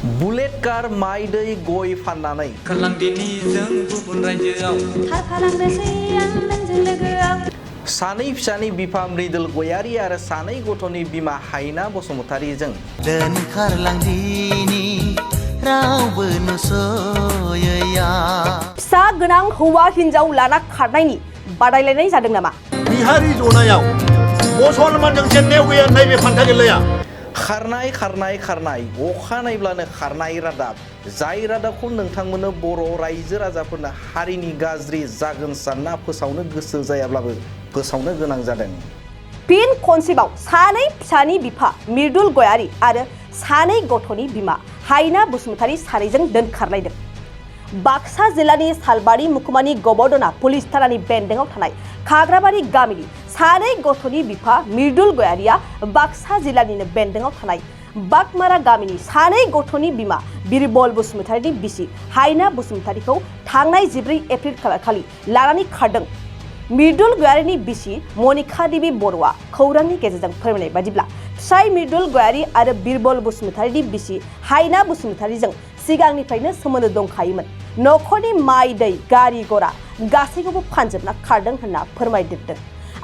Bullet car माइ दै गय फाननानै खारलांदिनिजों गुबुन रायजोआव खारफालांनोसै आं नोंजों लोगोआव सानै फिसानि बिफा मृदुल गयारी आरो सानै गथ'नि बिमा हायना बसुमतारीजों दोनखारलांदिनि रावबो नुस'यैया फिसा गोनां हौवा हिनजाव लाना खारनायनि बादायलायनाय जादों नामा? बिहारि जनायाव मुसलमानजों जेननायाव गैया नैबे फान्था गेलेया खारनाय खारनाय खारनाय अखा नायब्लानो खारनाय रादाब जाय रादाबखौ नोंथांमोननो बर' रायजो राजाफोरनो हारिनि गाज्रि जागोन सानना फोसावनो गोसो जायाब्लाबो फोसावनो गोनां जादों। फिन खनसेबाव सानै फिसानि बिफा मृदुल गयारी आरो सानै गथ'नि बिमा हायना बसुमतारी सानैजों दोनखारलायदों। बाक्सा जिल्लानि सालबारि मुखुमानि गबर्दना पुलिस थानानि बेन्दोंआव थानाय खाग्राबारि गामिनि सानै गथ'नि बिफा मृदुल गयारीया बाक्सा जिल्लानिनो बेन्दोंआव थानाय बागमारा गामिनि सानै गथ'नि बिमा बिरबल बसुमतारीनि बिसि हायना बसुमतारीखौ थांनाय 14 एप्रिल खालारखालि लानानै खारदों। मृदुल गयारीनि बिसि मनिका देवी बर'आ खौरांनि गेजेरजों फोरमायनाय बादिब्ला फिसाय मृदुल गयारी आरो बिरबल बसुमतारीनि बिसि हायना बसुमतारीजों सिगांनिफ्रायनो सोमोन्दो दंखायोमोन। नखरनि माइ दै गारि गरा गासैखौबो फानजोबना खारदों होनना फोरमायदेरदों।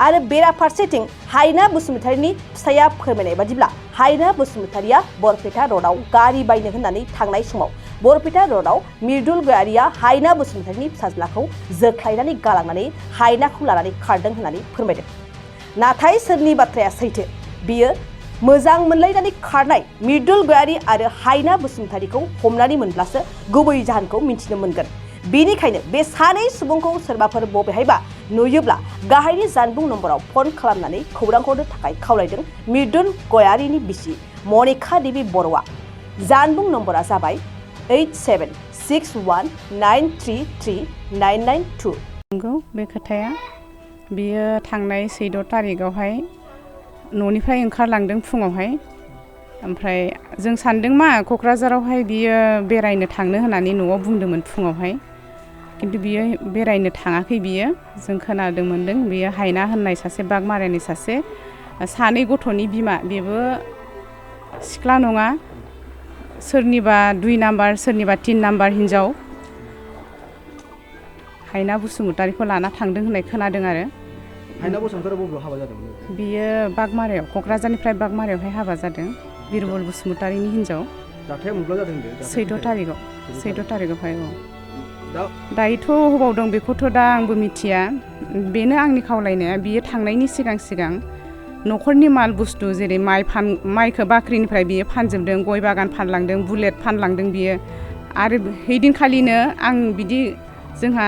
आरो बेराफारसेथिं हायना बसुमतारीनि फिसाया फोरमायनाय बादिब्ला हायना बसुमतारीया बरपेटा र'डआव गारि बायनो होननानै थांनाय समाव बरपेटा र'डआव मृदुल गयारीया हायना बसुमतारीनि फिसाज्लाखौ जोख्लायनानै गालांनानै हायनाखौ लानानै खारदों होननानै फोरमायदों। नाथाय सोरनि बाथ्राया सैथो? बियो मोजां मोनलायनानै खारनाय मृदुल गयारी आरो हायना बसुमतारीखौ हमनानै मोनब्लासो गुबै जाहोनखौ मिन्थिनो मोनगोन। बेनिखायनो बे सानै सुबुंखौ सोरबाफोर बबेहायबा नुयोब्ला गाहायनि जानबुं नम्बराव फन खालामनानै खौरां हरनो थाखाय खावलायदों मृदुल गयारीनि बिसि मनिका देवी बर'आ। जानबुं नम्बरा जाबाय 8761933992। नंगौ बे खोथाया बियो थांनाय 14 तारिखआवहाय न'निफ्राय ओंखारलांदों फुङावहाय। ओमफ्राय जों सानदों मा क'क्राझारावहाय बियो बेरायनो थांनो होननानै न'आव बुंदोंमोन फुङावहाय, किन्तु बियो बेरायनो थाङाखै। बियो जों खोनादों मोनदों बियो हायना होननाय सासे बागमारानि सानै गथ'नि बिमा, बेबो सिख्ला नङा, सोरनिबा 2 नाम्बार सोरनिबा 3 नाम्बार हिनजाव हायना बसुमतारीखौ लाना थांदों होननाय खोनादों आरो। हायना बसुमतारी बबेयाव हाबा जादोंमोन? बियो बागमारायाव, क'क्राझारनिफ्राय बागमारायावहाय हाबा जादों, बिरबल बसुमतारीनि हिनजाव। जाथाया माब्ला जादों होनदों? 14 तारिखआवहाय। दायोथ' हबाव दं बेखौथ' दा आंबो मिथिया। बेनो आंनि खावलायनाया, बियो थांनायनि सिगां न'खरनि माल बुस्थु जेरै माइखौ बाख्रिनिफ्राय बियो फानजोबदों, गय बागान फानलांदों, बुलेट फानलांदों बियो। आरो हैदिनखालिनो आं बिदि जोंहा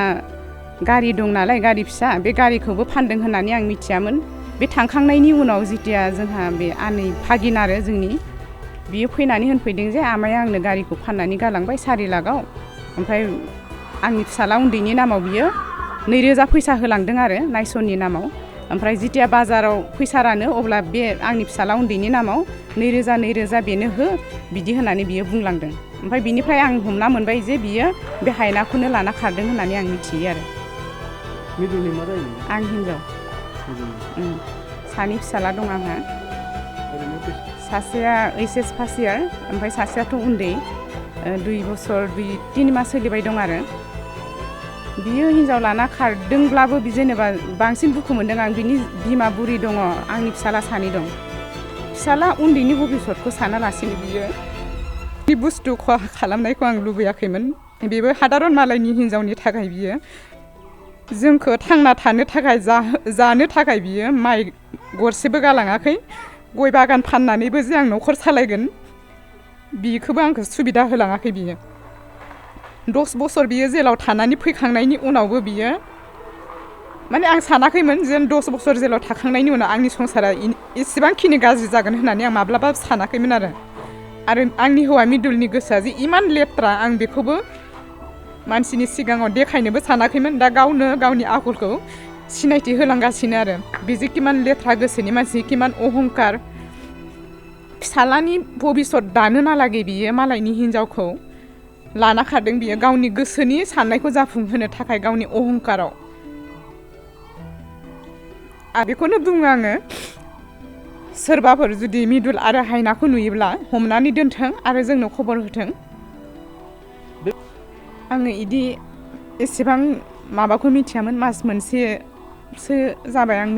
गारि दं नालाय, गारि फिसा, बे गारिखौबो फानदों होननानै आं मिथियामोन। बे थांखांनायनि उनाव जेथिया जोंहा बे आनै भागिन आरो जोंनि, बियो फैनानै होनफैदों जे आमाया आंनो गारिखौ फाननानै गालांबाय 4 लाखआव। ओमफ्राय आंनि फिसाला उन्दैनि नामाव बियो 2000 फैसा होलांदों आरो नायसननि नामाव। ओमफ्राय जेथिया बाजाराव फैसा रानो अब्ला बे आंनि फिसाला उन्दैनि नामाव 2000 बेनो हो, बिदि होननानै बियो बुंलांदों। ओमफ्राय बिनिफ्राय आं हमना मोनबाय जे बियो बे हायनाखौनो लाना खारदों होननानै आं मिथियो आरो। मृदुलनि मा जायो? आं हिनजाव। सानै फिसाला दं आंहा। सासेया HS फार्स्ट इयार, ओमफ्राय सासेयाथ' उन्दै, 2 बोसोर 2-3 मास सोलिबाय दं आरो। बियो हिनजाव लाना खारदोंब्लाबो जेनेबा बांसिन दुखु मोनदों आं। बिनि बिमा बुरि दङ, आंनि फिसाला 2 दं। फिसाला उन्दैनि भबिसतखौ सानालासिनो बियो बे बुस्थु खहा खालामनायखौ आं लुबैयाखैमोन। बेबो सादारन मालायनि हिनजावनि थाखाय बियो जोंखौ थांना थानो थाखाय जानो थाखाय बियो माइ गरसेबो गालाङाखै। गय बागान फाननानैबो जे आं न'खर सालायगोन बिखौबो आंखौ सुबिदा होलाङाखै बियो। 10 बोसोर बियो जेलाव थानानै फैखांनायनि उनावबो बियो माने आं सानाखैमोन जे 10 बोसोर जेलाव थाखांनायनि उनाव आंनि संसारा इसेबांखिनि गाज्रि जागोन होननानै आं माब्लाबा सानाखैमोन आरो आंनि हौवा मृदुलनि गोसोआ जे इमान लेथ्रा आं बेखौबो मानसिनि सिगाङाव देखायनोबो सानाखैमोन। दा गावनो गावनि आखलखौ सिनायथि होलांगासिनो आरो। बेजे किमान लेथ्रा गोसोनि मानसि, किमान अहंकार। फिसालानि भबिसत दानो नालागै बियो मालायनि हिनजावखौ लाना खारदों। बियो गावनि गोसोनि साननायखौ जाफुंहोनो थाखाय गावनि अहंकाराव। बेखौनो बुङो आङो, सोरबाफोर जुदि मिडुल आरो हायनाखौ नुयोब्ला हमनानै दोनथों आरो जोंनो खबर होथों। आङो इदि एसेबां माबाखौ मिथियामोन, मास मोनसेसो जाबाय आं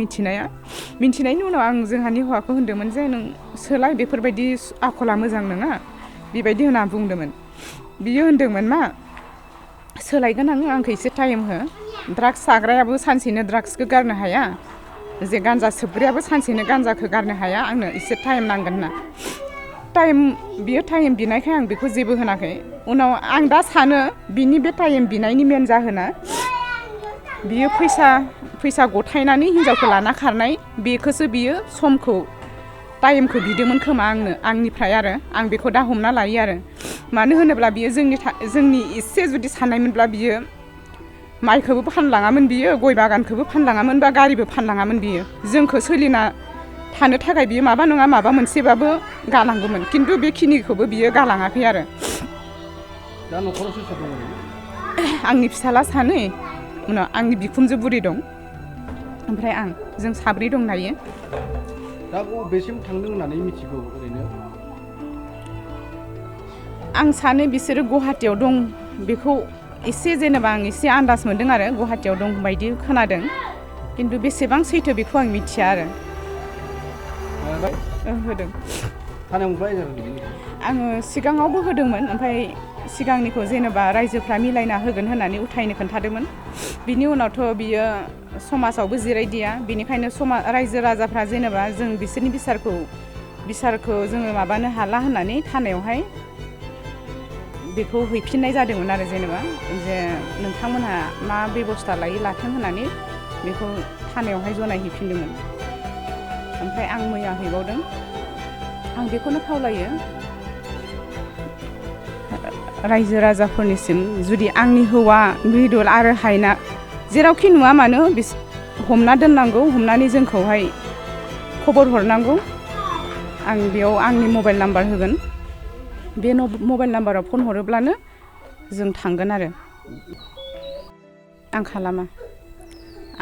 मिथिनायनि उनाव आं जोंहानि हौवाखौ होनदोंमोन जे नों सोलाय, बेफोरबायदि आखला मोजां नङा बेबायदि होनना बुंदोंमोन। बियो होनदोंमोन मा सोलायगोन आंखौ एसे टाइम हो, ड्राग्स जाग्रायाबो सानसेनो ड्राग्सखौ गारनो हाया, जे गान्जा सोबग्रायाबो सानसेनो गान्जाखौ गारनो हाया, आंनो एसे टाइम नांगोन ना। बियो टाइम बिनायखाय आं बेखौ जेबो होनाखै। उनाव आं दा सानो बिनि बे टाइम बिनायनि मेन जाहोना बियो फैसा गथायनानै हिन्जावखौ लाना खारनाय, बेखौसो बियो टाइमखौ बिदोंमोन खोमा आंनिफ्राय आरो आं बेखौ दा हमना लायो आरो। मानो होनोब्ला बियो जोंनि एसे जुदि साननायमोनब्ला बियो माइखौबो फानलाङामोन, बियो गय बागानखौबो फानलाङामोन, बा गारिबो फानलाङामोन। बियो जोंखौ सोलिना थानो थाखाय बियो माबा नङा माबा मोनसेबाबो गालांगौमोन, खिन्थु बेखिनिखौबो बियो गालाङाखै आरो। दा न'खराव सोर दङ? आंनि फिसाला सानै, उनाव आंनि बिखुनजो बुरि दं, ओमफ्राय जों साब्रै दं दायो। दा बबेसिम थांदों होननानै मिथिगौ ओरैनो? आं सानो बिसोरो गुवाहाटियाव दं, बेखौ एसे जेनेबा आं एसे आन्दाज मोन्दों आरो, गुवाहाटियाव दं बायदि खोनादों, खिन्थु बेसेबां सैथो बेखौ आं मिथिया आरो। होदों आङो सिगाङावबो होदोंमोन, ओमफ्राय सिगांनिखौ जेनेबा रायजोफ्रा मिलायना होगोन होननानै उथायनो खोन्थादोंमोन। बिनि उनावथ' बियो समाजावबो जिरायदिया, बेनिखायनो रायजो राजाफ्रा जेनेबा जों बिसोरनि बिसारखौ जोङो माबानो हाला होननानै थानायावहाय बेखौ हैफिननाय जादोंमोन आरो, जेनेबा जे नोंथांमोनहा मा बेबस्था लाथों होननानै बेखौ थानायावहाय जनायहैफिनदोंमोन। ओमफ्राय आं मैया हैबावदों। आं बेखौनो खावलायो रायजो राजाफोरनिसिम, जुदि आंनि हौवा मिडुल आरो हायना जेरावखि नुवा मानो हमना दोननांगौ, हमनानै जोंखौहाय खबर हरनांगौ। आं बेयाव आंनि मबाइल नाम्बार होगोन, बे मबाइल नाम्बाराव फन हरोब्लानो जों थांगोन आरो। आं खालामा,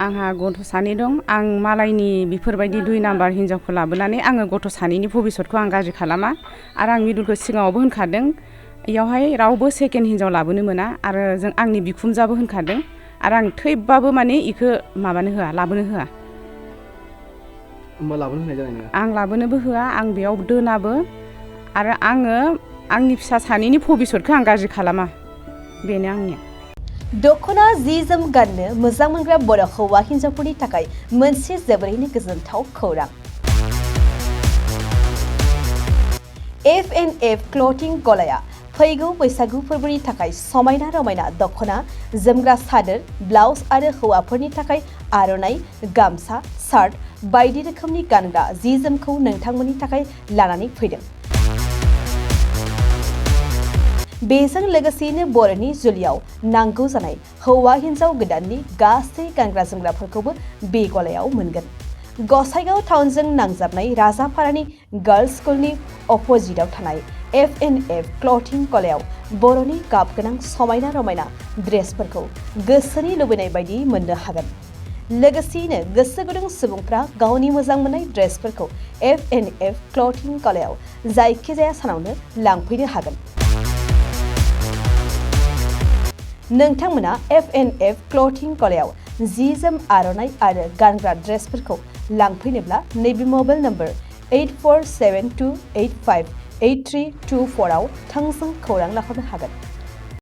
आंहा गथ' सानै दं। आं मालायनि बेफोरबायदि 2 नाम्बार हिन्जावखौ लाबोनानै आङो गथ' सानैनि भबिसतखौ आं गाज्रि खालामा। आरो आं मिडुलखौ सिगाङावबो होनखादों, इयावहाय रावबो सेकेन्ड हिन्जाव लाबोनो मोना, आरो आंनि बिखुनजोआबो होनखादों, आरो आं थैबाबो माने इखौ लाबोनो होआ। होमबा लाबोनो होनाय जानाय नङा? आं लाबोनोबो होआ, आं बेयाव दोनाबो, आरो आंनि फिसा सानैनि भबिसतखौ आं गाज्रि खालामा, बेनो आंनिया। दख'ना जि जोम गाननो मोजां मोनग्रा बर' हौवा हिन्जावफोरनि थाखाय मोनसे जोबोरैनो गोजोनथाव खौरां। F&F क्लथिं गलाया फैगौ बैसागु फोरबोनि थाखाय समायना रमायना दख'ना, जोमग्रा सादोर, ब्लाउस आरो हौवाफोरनि थाखाय आर'नाइ, गामसा, सार्ट बायदि रोखोमनि गानग्रा जि जोमखौ नोंथांमोननि थाखाय लानानै फैदों। बेजों लोगोसेयैनो बर'नि जुलियाव नांगौ जानाय हौवा हिन्जाव गोदाननि गासै गानग्रा जोमग्राफोरखौबो बे गलायाव मोनगोन। गसाइगाव टाउनजों नांजाबनाय राजापारानि गार्लस स्कुलनि अपोजिटआव थानाय F&F क्लथिं गलायाव बर'नि गाब गोनां समायना रमायना ड्रेसफोरखौ गोसोनि लुबैनाय बायदि मोननो हागोन। लोगोसेयैनो गोसो गुदुं सुबुंफ्रा गावनि मोजां मोननाय ड्रेसफोरखौ F&F क्लथिं गलायाव जायखिजाया सानावनो लांफैनो हागोन। नोंथांमोना F&F क्लथिं गलायाव जि जोम, आर'नाइ आरो गानग्रा ड्रेसफोरखौ लांफैनोब्ला नैबे मबाइल नम्बर 8472858324 आव थोंजों खौरां लाहरनो हागोन।